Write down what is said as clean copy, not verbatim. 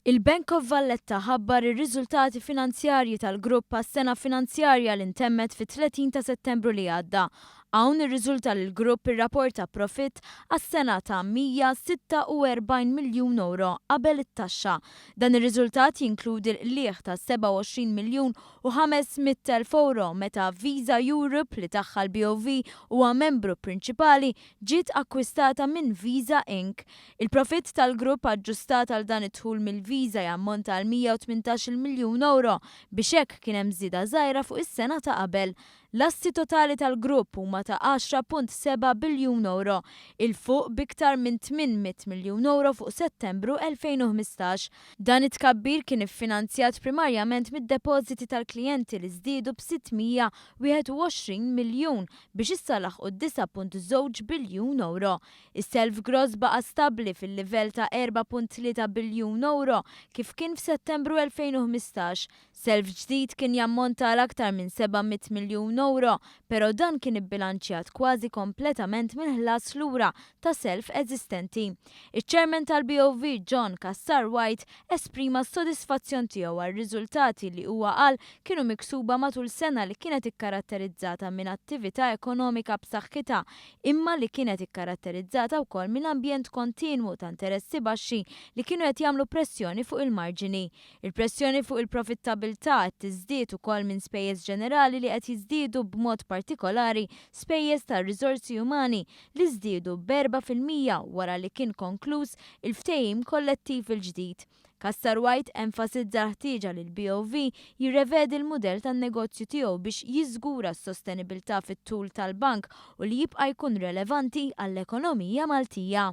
Il-Bank of Valletta ħabbar ir-riżultati finanzjarji tal-grupp għas-sena finanzjarja li ntemmet fit-30 ta' Settembru li għadda. Hawn irriżulta li l-grupp irrapporta profitt għas-sena ta' 146 miljun ewro qabel it-taxxa. Dan ir-riżultat jinkludi l-qligħ ta' 27 miljun u 500 elf ewro meta Visa Europe, li tagħha l-BOV huwa membru prinċipali, ġiet akkwistata minn Visa Inc. Il-profitt tal-grupp aġġustat għal dan id-dħul mill-Visa jammonta għal 118 miljun ewro, biex hekk kien hemm żieda żgħira fuq is-sena ta' qabel. L-assi totali tal-grupp huma ta' 10.7 biljun ewro, 'il fuq b'iktar minn 800 miljun ewro fuq Settembru 2015. Dan it-tkabbir kien iffinanzjat primarjament mid-depożiti tal-klijenti li żdiedu b'621 miljun biex issa laħqu 9.2 biljun ewro. Is-self gross baqa' stabbli fil-livell ta' 4.3 biljun ewro kif kien f'Settembru 2015. Self ġdid kien jammonta għal aktar minn 700 miljun ewro, però dan kien ibbilanċjat kważi kompletament minn ħlas lura ta' self eżistenti. Iċ-chairman tal-BOV, John Cassar White, esprima s-sodisfazzjon tiegħu għar-riżultati li huwa qal kienu miksuba matul sena li kienet ikkaratterizzata minn attività ekonomika b'saħħitha, imma li kienet ikkaratterizzata wkoll minn ambjent kontinwu ta' interessi baxxi li kienu qed jagħmlu pressjoni fuq il-marġini. Il-pressjoni fuq il-profittabilità qed tiżdied ukoll minn spejjeż ġenerali li qed jiżdiedu, b'mod partikolari spejjeż tar-riżorsi umani li żdiedu b'4% wara li kien konkluż il-ftehim kollettiv il-ġdid. Cassar White enfasizza l-ħtieġa li l-BOV jirrevedi l-mudell tan-negozju tiegħu biex jiżgura s-sostenibilità fit-tul tal-bank u li jibqa' jkun relevanti għall-ekonomija Maltija.